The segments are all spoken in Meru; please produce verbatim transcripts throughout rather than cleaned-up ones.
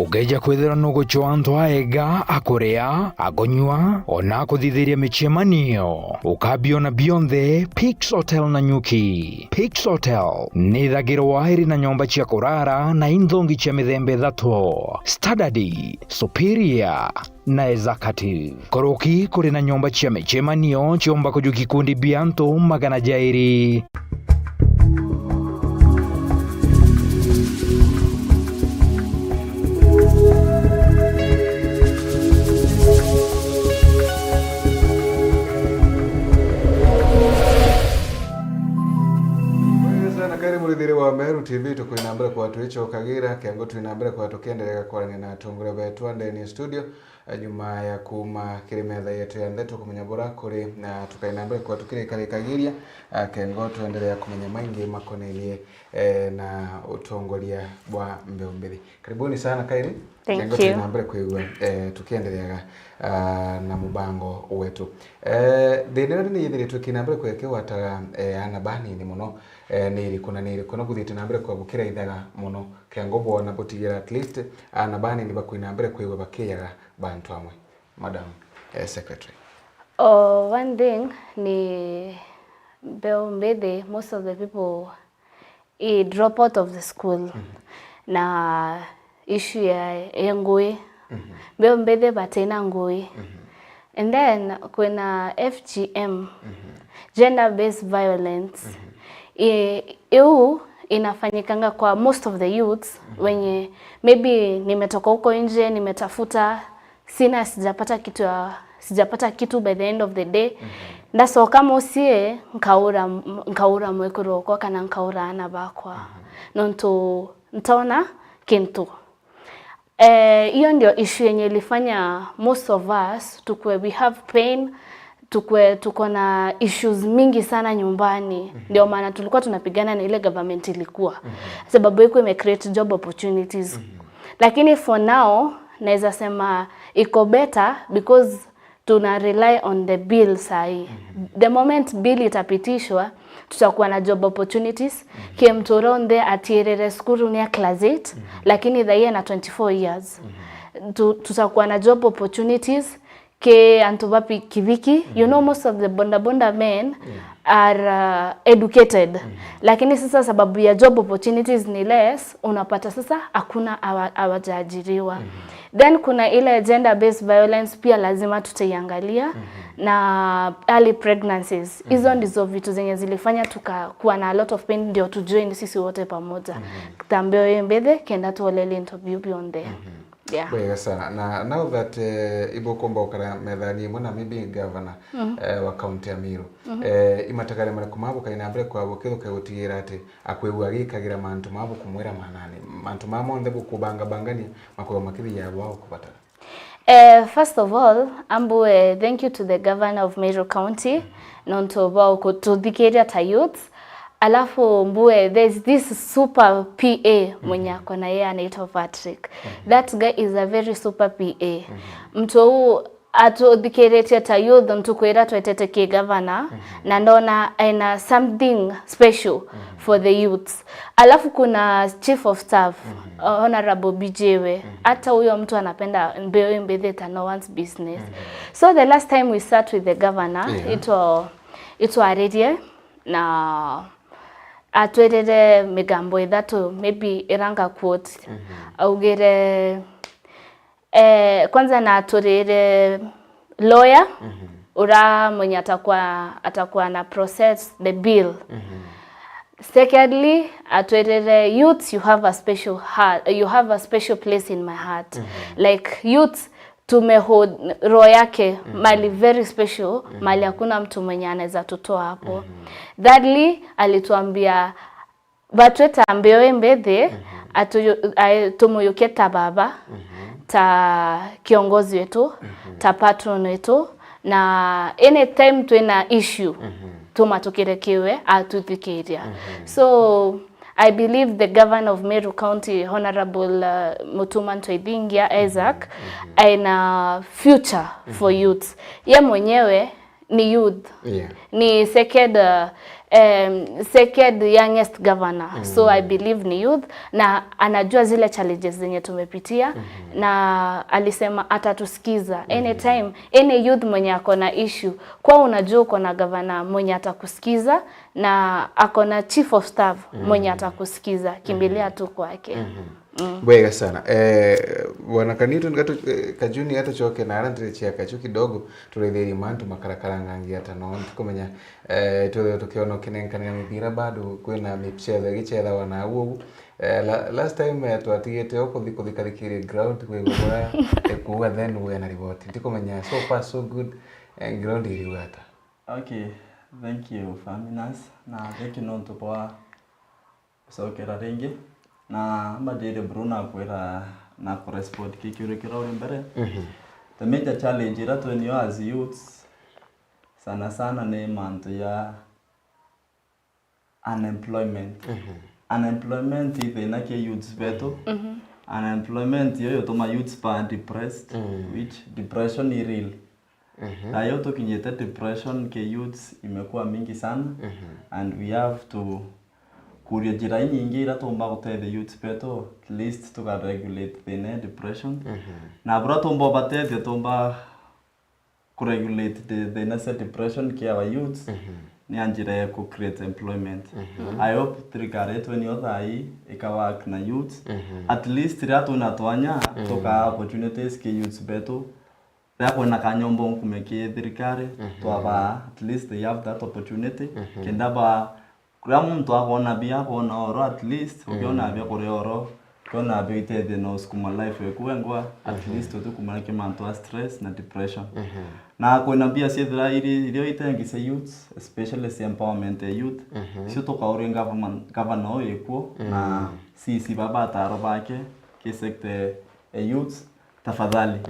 Ukeja kwithirwa nugucwa antu aega, akuria, akunyua, ona akuthithiria micemanio, ukabiona bionthe Pix Hotel Nanyuki. Pix Hotel ni ithagirwa iri na nyomba cia kurara na inthongi cia mithemba ithatu: Standard, Superior na Executive. Kuruki kuri na nyomba cia micemanio ciumba kujuka ikundi bia antu magana jairi. Sana kari murithiri wa Meru T V, tukwina mbere kwa twicokagira kengo, twina mbere kwa tukiendelea kwarania na atongoria betu ndeni ya studio. Nyuma ya kuuma kiri metha yetu ya ndeto, kumenya bura kuri, na tukaina mbere kwa tukirikarikagiria, ah, kengo twendelea kumenya maingi makonenie, eh, na utongoria bwa mbeu mbithi. Karibuni sana kairi. Thank Kengo you. Twina mbere kwigua, eh, tukiendeleaga, ah, na mubango wetu. Eh, thina iri ni yithiritwe kina mbere kwekewataga, eh, ana banini muno, eh, ni iriku na ni iriku na buthite na mbere kwa bukiraithaga muno? Kengo bwona butigira at least ana banini bakwina mbere kwigua bakiyaga bantu amwe. Madam, eh, Secretary. Oh, one thing ni mbeu mbithi, most of the people i drop out of the school. Mhm. Na issue ya, ya ngui. Mhm. Mbeu mbithi batina ngui. Mhm. And then kwina F G M, Mhm. gender based violence. Mhm. I, iu inafanyikanga kwa most of the youths Mhm. wenye maybe nimetoka huko nje, nimetafuta, sina, sijapata kitu ya, sijapata kitu by the end of the day. Mhm. Ndacoka mucii, nkaura, nkaura mwekuru okwa kana nkaura ana bakwa. Mhm. Nontu ntona kintu. Eh, hiyo ndio issue yenye ilifanya most of us tukue, we have pain, tukue, tuko na issues mingi sana nyumbani. Mhm. Ndio maana tulikuwa tunapigana na ile government ilikuwa. Mhm. Sababu iko ime create job opportunities. Mhm. Lakini for now, naweza sema iko better because tuna rely on the bill sahi. Mhm. The moment bill itapitishwa, tutakuwa na job opportunities. Mhm. Ki mtu uria onthe atiirire cukuru ni a class eight, Mhm. lakini thaii ana twenty-four years. Mhm. Tu-, tutakuwa na job opportunities. Ki antu ba pikipiki, you know, Mhm. most of the boda boda men Yeah. are, uh, educated. Mhm. Lakini sasa sababu ya job opportunities ni less, unapata sasa hakuna hawa-, hawajaajiriwa. Mhm. Then kuna ile gender based violence pia lazima tutaiangalia, Mhm. na early pregnancies. Hizo Mhm. ndizo vitu zenye zilifanya tukakuwa na a lot of pain, ndio tujoin sisi wote pamoja. Mhm. Tutambe oyo mbethe, kenda tuolele into biu bionthe. Mhm. Yeah. Bwega sana. Na now that, eh, ibukumba gukara methani imwe na maybe governor, Mhm. eh, wa county ya Meru, Mhm. eh, imatakare mariku ma bukaina mbere kwa bukithuke gutigira ati akwigua agikagira mantu ma bukumwira manani, mantu ma monthe bukubangabangania makwigua makithia bwa gukubatara? Eh, first of all, ambue thank you to the governor of Meru County, nontu bwa gututhikiria ta youths. Alafu mbue, there's this super P A mwenye ako na yeye anaitwa Patrick. Mhm. That guy is a very super P A. Mhm. Mtu huu atuthikiritie ta youth, ntukwira twetete ki governor, Mhm. na ndona ena something special Mhm. for the youths. Alafu kuna chief of staff, Mhm. uh, Honorable B J we. Mhm. Hata huyo mtu anapenda mbeu mbithi ta no one's business. Mhm. So the last time we sat with the governor, Yeah. itwa-, itwaririe na atwirire migambo ithatu, maybe iranga quote. Mhm. Augire, eh, kwanza na atwirire lawyer, Mhm. ura mwenye atakuwa, atakuwa na process the bill. Mhm. Secondly, atwirire, "Youths, you have a special heart, you have a special place in my heart." Mhm. Like, youths, tumehold roho yake Mhm. mali very special, Mhm. mali hakuna mtu mwenye anaweza tutoa hapo. Mhm. Thirdly, alituambia batweta mbeo mbithi, Mhm. atu-, ae-, tumuyukie ta baba, Mhm. ta kiongozi wetu, Mhm. ta patron wetu, na anytime twina issue, Mhm. tumatukire kiwe, atuthikiria. Mhm. So, I believe the governor of Meru County, Honorable, uh, Mutuma Ntoithingia Isaac, Mhm. aina future for Mhm. youths. Ye mwenyewe ni youth. Yeah. Ni second, uh, um, second youngest governor. So I believe ni youth na anajua zile challenges zenye tumepitia, na alisema atatusikiza anytime, any youth mwenye ako na issue. Kwa unajua uko na governor mwenye atakusikiza na ako na chief of staff mwenye atakusikiza, kimbilia tu kwake. Bwega sana. Eh, bwana Kanito, gato, eh, Kajuni, gatucoke na ara ntirechia kachu kidogo, turethirie mantu makarakaranga ngiata no ntikumenya, eh, twethirwe tukiona ukinenkanira mipira bado kwina michetho igichethawa na au ugu. Eh, la, last time, eh, twatigite o kuthi kuthikarikiria ground kwigua bura ikuuga then wina riboti. Ntikumenya, so far so good, eh, ground iriuga ata? Okay, thank you Faminas, na thank you nontu bwa gucokera ringi. Na mbajire Bruno akwira na kurespond ki kiuria kiria uri mbere. The major challenge iria twinio as youths sana sana ni mantu ya unemployment. Unemployment i thina ki youths betu. Unemployment iyo yutuma youths ba depressed, which depression ni real. Thayo tukinyite depression ki youths imekuwa mingi sana, and we have to kuria njira inyingi iria tumba gutethia youths betu, at least tuka regulate thina ya depression. Na bura tumba ubatethia tumba kuregulate the, the necessary depression ki our youths ni a njira ya ku create employment. I hope thirikari yetu ni yo thai ika work na youths. At least riria twina twanya tukaa opportunities ki youths betu. Riria kwina kanyombo nkume ki thirikari twaba at least they have that opportunity. Kenda ba Kuria muntu akona bia, akona oro, at least ukiona bia kuria oro, ukiona bia itethia na usukuma life yaku wengwa, at least utikumana ki mantu a stress na depression. Na kwina mbia ciethira iri irio itengi cia youths, especially cia empowerment ya youth, cio tukauria government, governor uyu ikuo na C C baba ataro bake ki sector ya youths, tafadhali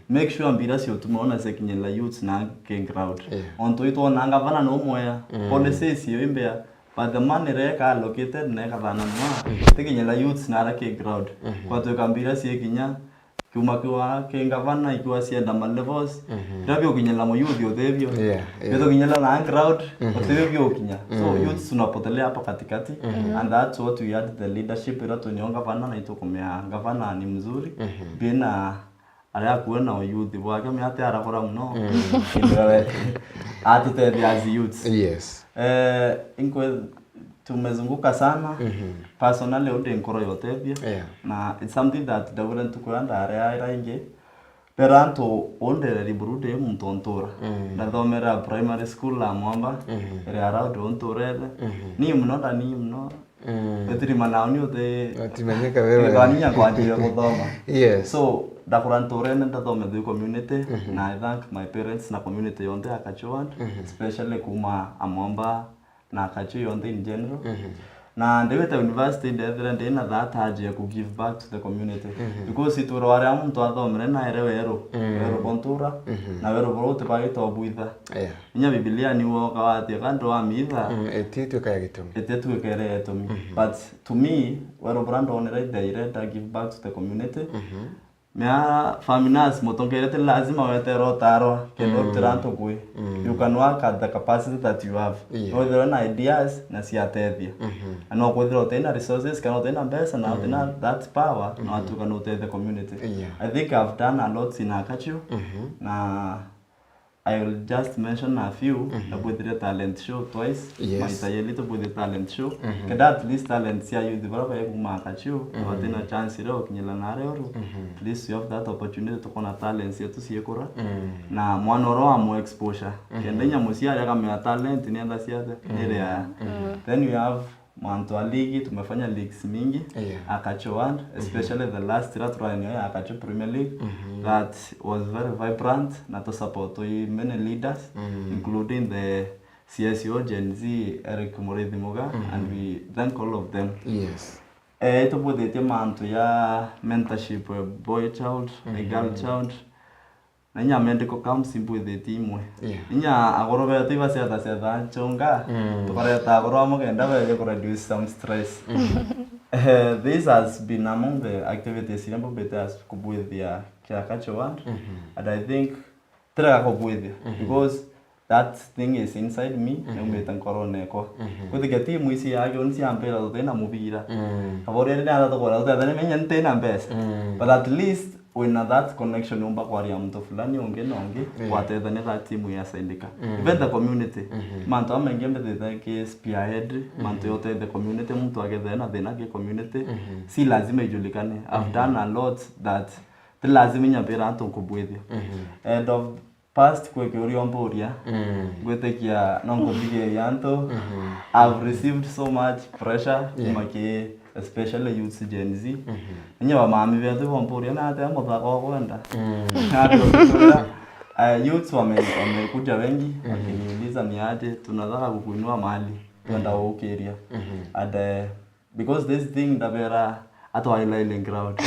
make sure mbira cio tumeona cikinyirira youths na ki ground. Ontu itwona ngavana no mwea, policies cio imbea, but the money reka allocated na ikathana mwa tikinyirira youths na ara ki ground. Kwatwika mbira ciekinya kiuma kiwa ki ngavana ikiwa cienda ma levels, biria biukinyirira mu youth utibio. Bitukinyirira na ground utibio biukinya. So youths tunapotelea hapa katikati, and that's what we had the leadership iria twinio ngavana na itukumea ngavana ni mzuri. Bina aria akuwe na uyuthi bwake miate arakora muno. Atutethia as youths. Yes. Eh, inkwe tumezunguka sana. Personally undi nkoro yotethia. Yeah. Na it's something that ndabure ntuku ya ndare aira ingi. Ndera antu undereri buru ndi muntu ontura. Ndathomera primary school la Mwamba. Iri around unturete. Ni muno ndani muno. Gutiri manauni uti. Utimenyeka wewe. Ndaninya kwanjia guthoma. Yes. So ndakura nturene ndathome the community, na I thank my parents na community yonthe ya Kachuan, especially kuma Amwamba na Kachu yonthe in general. Na ndiwite university ndethire ndina that urge ya ku give back to the community. Because itwirwa aria muntu athomere na ere weru, weru bontura, na weru buru utibagite obwitha. Yeah. Inya Bibilia ni woka watia ka ndwamitha. Mm, iti tuika ya gitumi. Iti tuika ya gitumi. But to me, weru bura ndonere, I read, I give back to the community. Mea Faminas mutongeria ti lazima wetere utarwa kenda urutira antu kwi. You can work at the capacity that you have. Yeah. No withirwe na ideas na ciatethia. Na no kwithirwa utina resources kana utina mbeca na utina that power, no atuka no utethia community. Yeah. I think I've done a lot in Akachu. Na I will just mention a few. Ndabwithirie talent show twice. Yes. Maita yeli tubwithirie talent show. Kenda at least talent cia youth bara bae kuma Akachu, batina chance rio kinyila na are oro. At least you have that opportunity to kona talents yetu ciekura. Na mwana oro amu exposure. Kenda inya muciari akamea talent ni enda ciate, ni ria. Then we have mantu a ligi, tumefanya leagues mingi, yeah, Akachu one, especially the last ira turainio ya Akachu Premier League, that was very vibrant, na tu support many leaders, including the C S O Gen Z, Eric Muriithi Muga, and we thank all of them. Yes. Eh, itubwithitie mantu ya mentorship, eh, boy child, a girl child, na inya medical camps imbwithitie imwe. Yeah. Inya agoro betu ibacetha cetha nchunga, tukareta agoro amwe kenda beje ku reduce some stress. Eh, this has been among the activities iria mbubite as kubwithia kia Kachu One, and I think tirega kubwithia because that thing is inside me, naumite nkorone ekwa. Kwithikia timu ici yake, oni ciampira tutina mubira. Kaba uria riria tukwenda tutethane, menya ntina mbeca. But at least wina that connection, umba kwaria muntu fulani ungi na ungi, gwatethania that timu yasaindika. Even the community, mantu amaingi mbithite ki spearhead, mantu ya utethia community, muntu akethira na thina ki community, si lazima ijulikane. I've done a lot that ti lazima inya mbira antu nkubwithia. And of past, kwi kiuria umburia, ngwitikia no nkuthigiria antu. I've received so much pressure kuma ki, especially youths, Gen Z. Inya bamami betu bomburia, na atia muthaka ukwenda? Na atia ukitwira? Uh, youths wame-, wamekuja wengi, wakiniuliza ni aje, tunataka kukuinua mahali, twenda gukiria. And, uh, because this thing ndabera atwaila ile ground.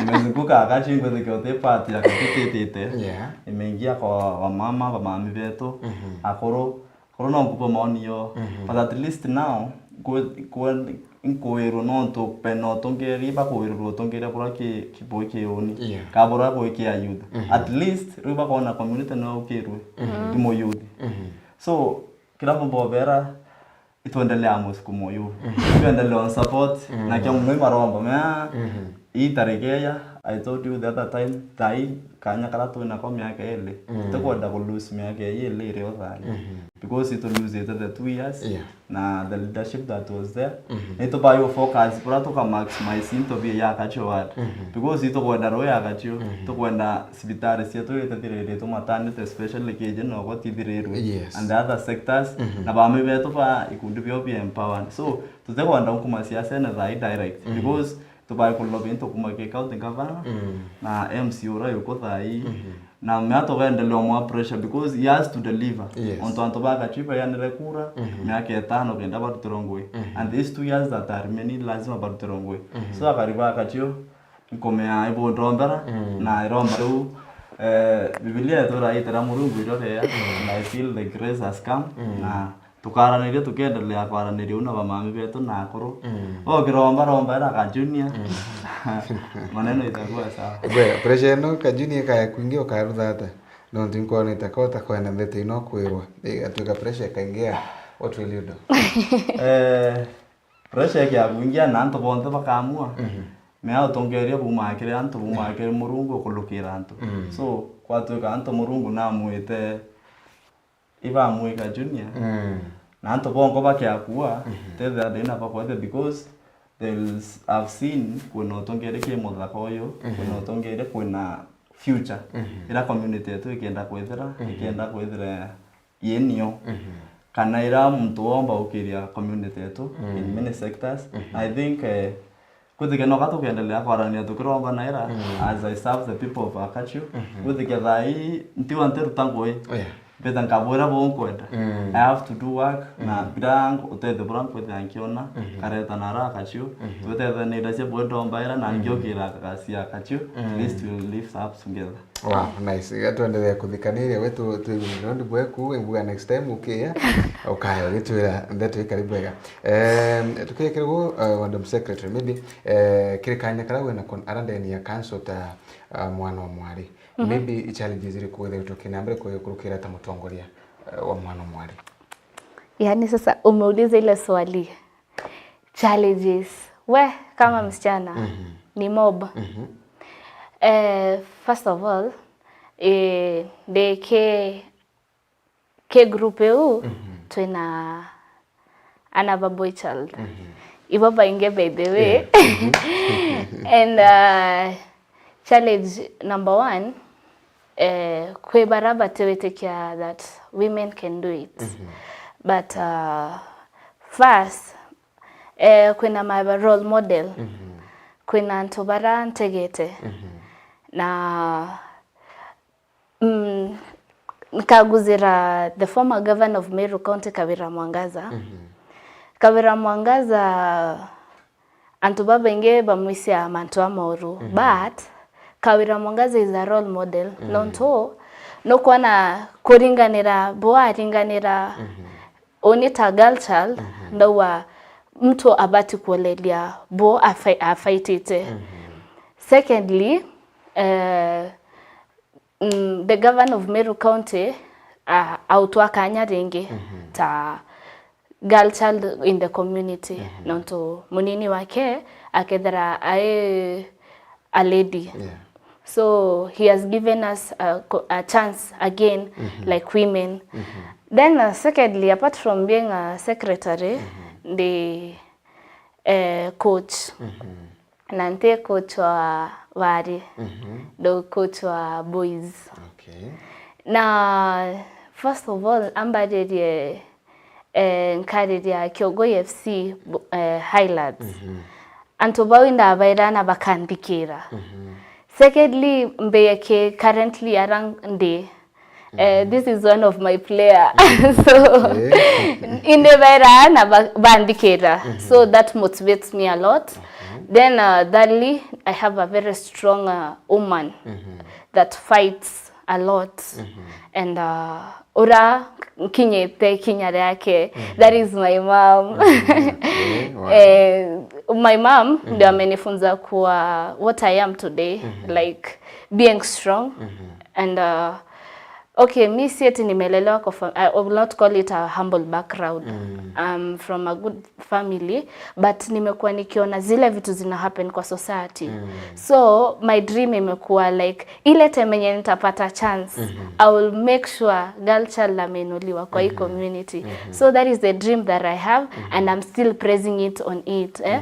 Nimezunguka Akachu, ngwithikia uti part ya kapititite. Yeah. Imeingia kwa wamama, bamami betu, akuru, akuru no nkupe maoni yo. But at least now, nkwe-, nkwe-, nkwirwa nontu bena utongeria, bakwirwa utongeria bura ki-, kibui kiuni. Yeah. Ka bura bui kia youth. At least, riu bakona community no ukirwe, ti mu youth. So, kira mbobera, itwendelea musukumo uyu. Itwendelea on support, na kia muno imaromba mea, ii tariki eya, I told you the other time, tai kanya kara twinako miaka ili, tukwenda ku lose miaka ii ili iri uthani. Because itu lose it the two years, yeah, na the leadership that was there. Ni tubai u focus, bura tuka maximize into bia ya Akachu ward. Because itukwenda ruu ya Akachu, tukwenda cibitari cietu itethiririe tumatanite, especially ki General Court ithirirwe. Yes. And the other sectors, na bami betu ba ikundi bio bia empowered. So, tutikwenda nkuma siasa ene thai direct, because tubai kuloba into kuma ki county governor, na M C A ura yuko thai. Na mea tugendelea mwa pressure because he has to deliver. Yes. Ontu antu ba Akachu bayanire kura, miaka itano kenda barutirwe ngui. And these two years that are remaining, lazima barutirwe ngui. So akari ba Akachu, nkomea ibundombera, na iromba riu, eh, Bibilia itwira itera Murungu irorea, and I feel the grace has come, na tukaraniria, tukiendelea kwaraniria u na bamami betu na akuru. Ukiromba romba ira ka junior, maneno itakuwa sawa. Gwe, pressure ino ka junior kaya kwingi ukarutha ata? Nontu inkwonete ka utakwenda ndeto ino kwirwa, igatuika pressure ikaingia. What will you do? Eh, pressure ikiakungia na antu bonthe bakaamua. Mea utongeria bumaa kiri antu, bumaa kiri Murungu ukulukira antu. So, kwatuika antu Murungu namwite ibamwika junior. Na antu bongo bakiakua, tethira thina bakwete because they'll s-, have seen kwina utongeria ki muthaka uyu, kwina utongeria, kwina future. Ira community yetu ikienda kwithira, ikienda kwithira yenio. Kana ira muntu womba ukiria community yetu in many sectors. I think, eh, kwithikia noka tukiendelea kwarania tukiromba naira, as I serve the people of Akachu. Kwithikia thai ntiwa ntiruta ngui. Oh, yeah. Mbita nkabwira bu nkwenda. I have to do work, na bira utethio bura nkwithira nkiona, kareta nara Akachu. Twitethaniria cia bwenda ombaira, na ngiukira kasia Akachu. At least we'll lift up together. Wow, nice. Iga twendelee kuthikaniria, we tu, tu ground bweku, we mbuga next time ukiya, ukaya ugitwira ndeto ikari bwega. Em, tukirikira gu, eh, Madam Secretary, maybe, eh, kiri kanya kara wina kon-, ara ndeni ya council ta, eh, mwana wa mwari. Maybe i challenges iriku withiritwe ukinambira ku-, kurukira ta mutongoria, eh, wa mwana wa mwari? Yaani sasa umeuliza ile swali. Challenges. We, kama msichana, ni mob. Eh, first of all, eh, the ki, ki group iu, twina another boy child. Ibo baingi by the way. And, uh, challenge number one, eh, kwi bara batiwitikia that women can do it. But, uh, first, eh, kwina my role model. Kwina antu bara ntegete. Na, mm, nkaguzira the former governor of Meru County, Kawira Mwangaza. Kawira Mwangaza, antu babaingi bamwisia mantu amauru, but Kawira Mwangaza is a role model. Nontu nukwona kuringanira, bwa aringanira, uni ta girl child, ndauga mtu abati kuoleria bo afa-, afaitite. Secondly, eh, mm, the governor of Meru County, a-, autwa kanya ringi ta girl child in the community, nontu munini wake akethira ai a lady. Yeah. So he has given us a, co- a chance again, like women. Then, uh, secondly, apart from being a secretary, ndi eh, coach. Na nti coach wa wari, ndo coach wa boys. Okay. Na first of all, ambaririe, eh, nkariria Kiogoi F C bu- eh, highlights. Antu bau indabaira na bakanthikira. Secondly, mbeye ki currently ara ndi, eh, this is one of my player. So, indi baira na ba- banthikira. So that motivates me a lot. Then, uh, thirdly, I have a very strong, uh, woman that fights a lot. And, uh, ura nkinyite kinya riake, that is my mom. Eh, my mom ndio amenifunza kuwa what I am today, like being strong. And, uh, okay, mi si eti nimelelewa kwa fa- I will not call it a humble background. I'm from a good family, but nimekuwa nikiona zile vitu zina happen kwa society. So my dream imekuwa like ile time yenye nitapata chance, I will make sure girl child ameinuliwa kwa hii community. So that is the dream that I have, and I'm still pressing it on it, eh.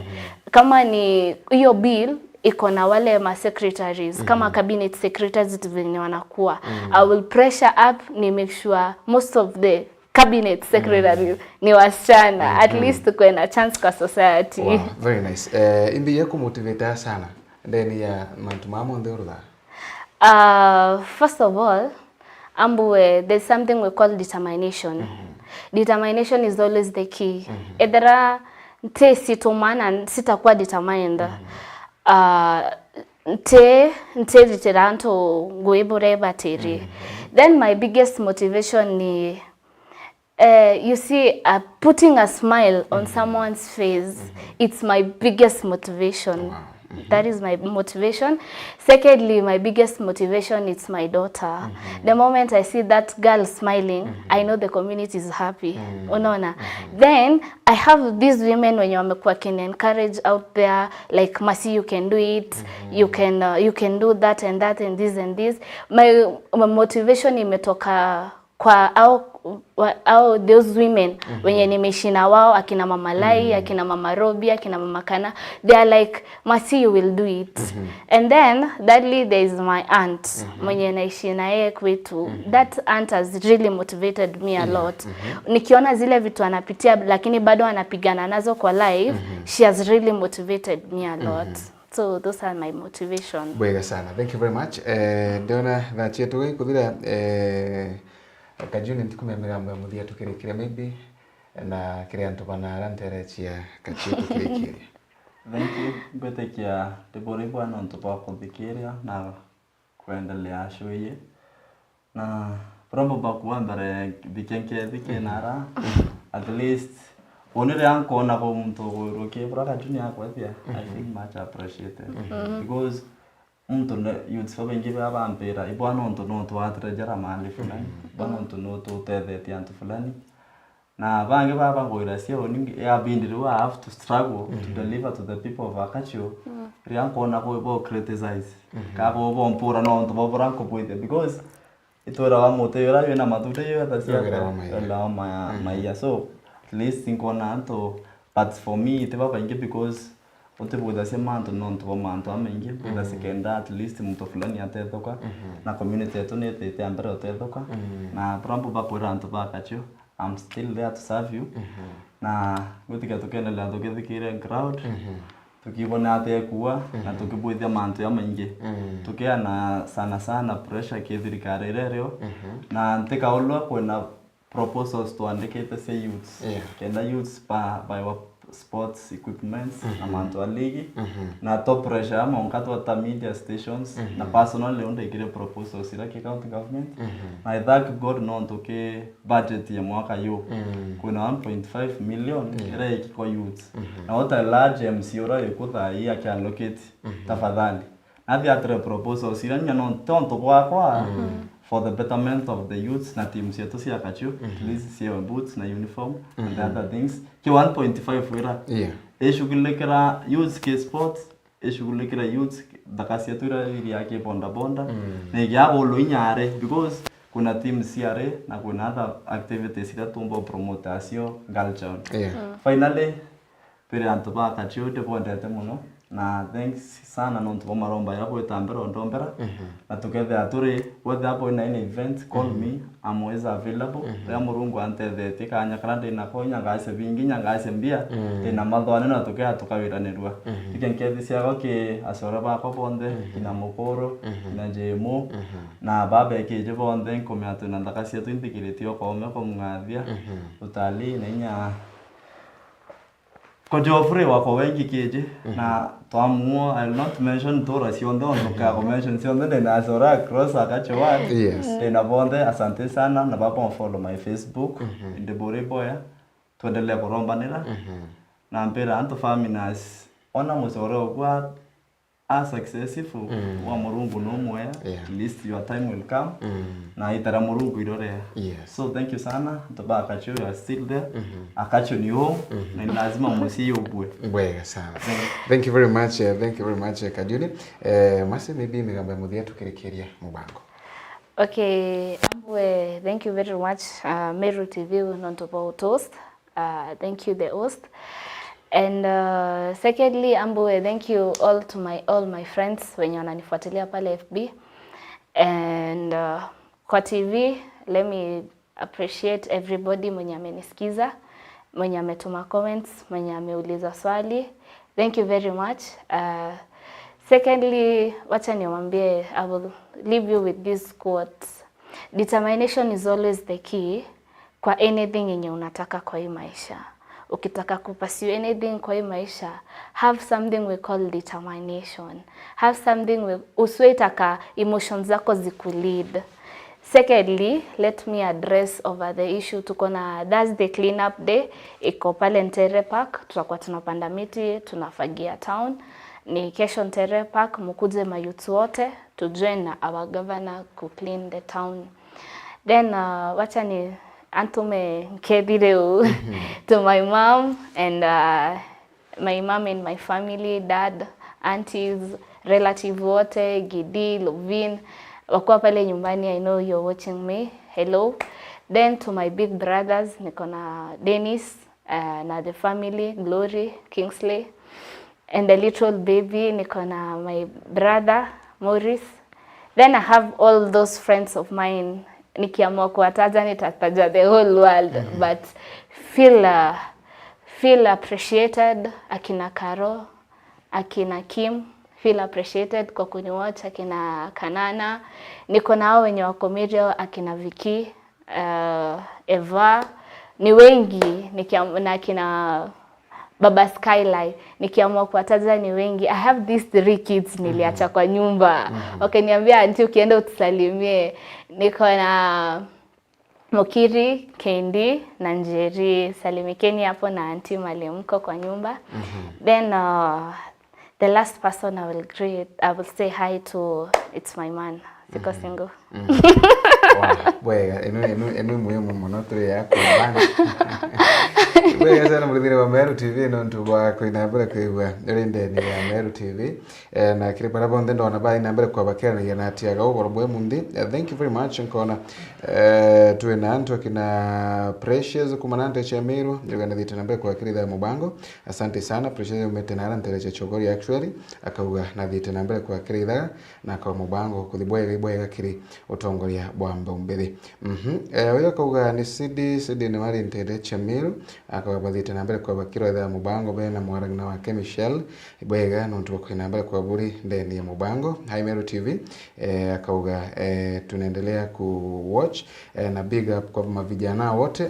Kama ni hiyo bill iko na wale ma secretaries, kama cabinet secretaries, vitu venye wanakuwa, I will pressure up ni make sure most of the cabinet secretaries ni wasichana, at least tukue na chance kwa society. Wow, very nice. Eh, imbi ya kumotivate sana ndeni ya mantu ma monthe urutha? Uh, first of all, ambue there's something we call determination. Determination is always the key. Ethera nti situmana, sitakuwa determined. Uh, nti ntiritira antu ngui buria ibatiri. Then my biggest motivation ni, eh, you see, uh, putting a smile on someone's face, it's my biggest motivation. That is my motivation. Secondly, my biggest motivation, it's my daughter. The moment I see that girl smiling, I know the community is happy. Unaona? Then I have these women wenye wamekuwa kin encourage out there, like, "Masi, you can do it, you can, uh, you can do that and that and this and this." My, my motivation imetoka kwa au, wa- au those women wenye nimeishi na wao, akina Mama Lai, akina Mama Robi, akina Mama Kana. They are like, "Masi, you will do it." And then thirdly, there is my aunt mwenye naishi na yeye kwetu. That aunt has really motivated me a lot. Nikiona zile vitu anapitia, lakini bado anapigana nazo kwa life, she has really motivated me a lot. So those are my motivation. Bwega sana. Thank you very much. Eh, ndiona thaa cietu gikuthira, eh, Kajuni, ntikumia migambo ya muthia tukirikire maybe, na kiri antu bana ara ntere cia Kajuni tukirikiria. Thank you. Ngwitikia ndiburi bwa nontu bwa kuthikiria na kuendelea show ii. Na buria mbumba kuuga mbere, thike nkethike nara, at least, uni riria nkwona bo muntu ugwirwo ki buria Kajuni akwethia, I feel much appreciated. Because muntu ne, youths babaingi baa bampira, ibwa nontu no twatire jara mali fulani, ibwa nontu no tutethetie antu fulani. Na bangi baba ngwira cia uni, ya bindi riu I have to struggle to deliver to the people of Akachio. Riria nkwona bo, bo criticize, ka bo, bo mpura nontu bo buria nkubwithia, because itwirawa muti uria wina matu ti yotha cia Yogera wa maiya. Yogera wa maya, maiya. So, at least nkona antu, but for me, ti babaingi because utibwithacia mantu nontu bwa mantu amaingi, bwithacia kenda at least muntu fulani atethuka, na community yetu ni itite mbere utethuka. Na buria mbumba kwira antu ba Kachio, I'm still there to serve you. Na ngwitikia tukiendelea tukithikiria crowd, tukibona atia ekua, na tukibwithia mantu jamaingi. Tukiana sana sana pressure ki thirikari iria irio. Na ntikaulwa kwina proposals twandikite cia youths. Yeah. Kenda youths ba, baewa sports equipments na mantu a ligi. Na to pressure ama onka twata media stations. Na personally, undikire proposals ira ki county government. Na I thank God nontu ki budget ya mwaka yu, kwina one point five million ira iki kwa youths. Na what a large M C A ura ikuthai aki allocate, tafadhali. Nathi atire proposals ira nya no tontu bwakwa, for the betterment of the youths na teams cietu cia Kachu, at least ciewe boots na uniform and the other things. Ki one point five wira. Yeah. Ishughulikira youths ki sports, ishughulikira youths nthaka cietu iria iria ki boda boda. Na igiabolo inya ari, because kuna teams cia ari na kuna other activities iria tumba promote acio culture. Yeah. Finally, Turi antu ba Kachu, ndibwendete mono, na thanks sana nontu bwa maromba jaria bwita mbere ondombera, na tukethira turi bwethira bwina any event, call me, I'm always available. Riria Murungu antethetie kanya karia ndinako, inya ngacia bingi, inya ngacia mbia, ndina mathwane na tukea tukawiranirua. Ike nkethi ciakwa ki acore bakwa bonthe, kina Mukuru, kina Jemu, na babekiji bonthe, nkumea twina nthaka cietu inthikiritie okome kumng'athia, utalii na inya Ko Geoffrey wako wengi kiji, na twamuo, I will not mention tura cionthe, ontu kea ku mention cionthe, ndina acora across a Kachu ward. Yes. Ndina bonthe, asante sana, na baba follow my Facebook, ndi buri boya, twendelee kurombanira. Na mbira antu faminas, ona mucore ugwa, a successful, wa Murungu no mwea, at least your time will come, na itara Murungu irorea. Yes. So thank you sana, antu ba Kachu, you are still there. A Kachu ni home, na ni lazima mucii ubue. Bwega sana. Thank you very much, eh, thank you very much, eh, Kajuni. Eh, Mercy, maybe migambo ya muthia tukirikiria mubango. Okay, Ambwe, thank you very much, uh, Meru T V, nontu bwa utoast. Uh, thank you, the host. And, uh, secondly, Ambwe, thank you all to my, all my friends wenye wananifuatilia pale F B. And, uh, kwa T V, let me appreciate everybody mwenye amenisikiza, mwenye ametuma comments, mwenye ameuliza swali. Thank you very much. Uh, secondly, wacha niwaambie, I will leave you with these quotes. Determination is always the key kwa anything yenye unataka kwa hii maisha. Ukitaka kupursue anything kwa hii maisha, have something we call determination. Have something we, usiwaitaka emotions zako zikulead. Secondly, let me address over the issue. Tuko na Thursday clean up day, iko pale Ntere Park. Tutakuwa tunapanda miti, tunafagia town. Ni kesho Ntere Park, mukuje mayouth wote, to join na our governor ku clean the town. Then, uh, wacha ni antume nkethi riu to my mom and, uh, my mom and my family, dad, aunties, relative wote, Gidi, Lovin, wakuwa pale nyumbani, I know you're watching me. Hello. Then to my big brothers, niko na Dennis, uh, na the family, Glory, Kingsley, and the little baby, niko na my brother, Morris. Then I have all those friends of mine, nikiamua kuwataja nitataja the whole world, but feel, uh, feel appreciated, akina Karo, akina Kim, feel appreciated kwa kuniwatch, akina Kanana, niko na hao wenye wako Mirio, akina Vicky, uh, Eva, ni wengi, nikiam-, na akina Baba Skyline, nikiamua kuwataja ni wengi. I have these three kids niliacha kwa nyumba. Wakaniambia, "Auntie, ukienda utusalimie." Niko na Mukiri, Kendi na Njeri. Salimikeni hapo na auntie mali mko kwa nyumba. Then, uh, the last person I will greet, I will say hi to, it's my man. Siko single. Wow, bwega, ino, ino, ino muhimu muno turi ya kumbana. Bwega sana murithire wa Meru T V, nontu bwa kwina mbere kwigua uri ndeni ya Meru T V. Eh, na kiri baria bonthe ndona bai na mbere kwa bakeranagia na atiaga ugoro bwe munthi. Eh, thank you very much, nkona, eh, twina antu akina Precious kuma na Nteche Meru, ndio na thite na mbere kwa kiri tha mubango. Asante sana, Precious umete na ara ntere cha Chogori actually, akauga na thite na mbere kwa kiri tha na kwa mubango kuthi bwega bwega kiri utongoria bwa mbombithi. Mhm. Eh, uyu akauga ni Sidi, Sidi ni wari ntere cha Meru, akauga bathite na mbere kwa bakiro tha mubango be na mwaragina wake Michelle. Bwega, nontu bwa kwina mbere kwa buri ndeni ya mubango. Hi Meru T V, eh, akauga, eh, tunaendelea ku watch, eh, na big up kwa mavijana wote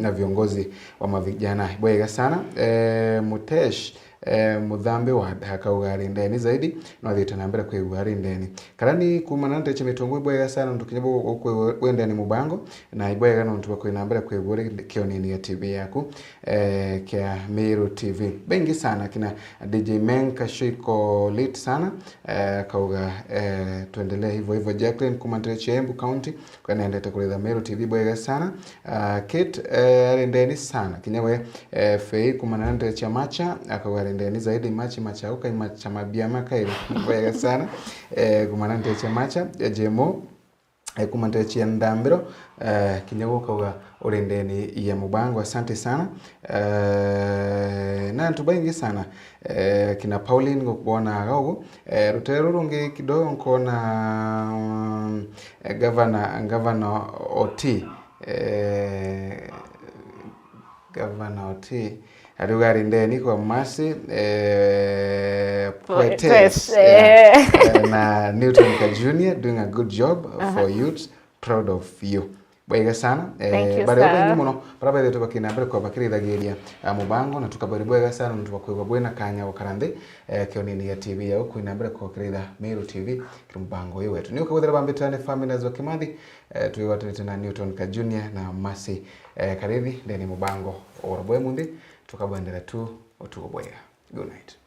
na viongozi wa mavijana. Bwega sana. Eh, Mutesh, eh, Muthambi wa akauga ari ndeni zaidi, no athiite na mbere kwigua ari ndeni. Karani kuuma na nteche mitungu ibwega sana nontu kinya bu-, ukwigua wi ndeni mubango, na ibwega nontu bwa kwina mbere kwigua uri kionini ya T V yaku, eh, kia Meru T V. Bengi sana kina D J Meng Kashiko lit sana, eh, akauga, eh, tuendelee hivyo hivyo. Jacqueline kuuma nteche Embu County, Kwa nendete kuritha Meru T V bwega sana. Ah, Kate, eh, ari ndeni sana. Kinya we, eh, Fei kumana na nteche ya Macha, akauga ari ndeni zaidi Machi Macha, ukai Macha mabia makairi. Bwega sana. Eh, kumana na nteche ya Macha, eh, Jemo, eh, kuma nteche ya Ndambiro, eh, kinya we ukauga uri ndeni ya mubango. Asante sana. Eh, na antu baingi sana. Eh, kina Pauline ngukubona aga ugu. Eh, rutere ruru rungi kidogo nkona, mm, eh, Gavana, Gavana Oti. Eh, Gavana Oti. Ariuga ari ndeni kwa Mercy, eh, Poetess, Poetess, eh, eh. Eh, na Newton Ka Junior, doing a good job for youth, proud of you. Bwega sana. Thank Eh, you, baria sir. Baingi muno, baria bethirite bakina mbere kwa bakirithagiria, ah, mubango, na tukabari bwega sana, nontu bakwigua bwina kanya gukara nthi, eh, kionini ya T V yao, kwina mbere kwa kiritha Meru T V, kiri mubango uyu wetu. Ni ukagwethera bambitane Family Nazwa Kimathi, eh, twigwatanite na Newton Ka Junior na Mercy, eh, Karithi, ndeni mubango oro bwe munthi, tukabwendera tu utugo bwega. Good night.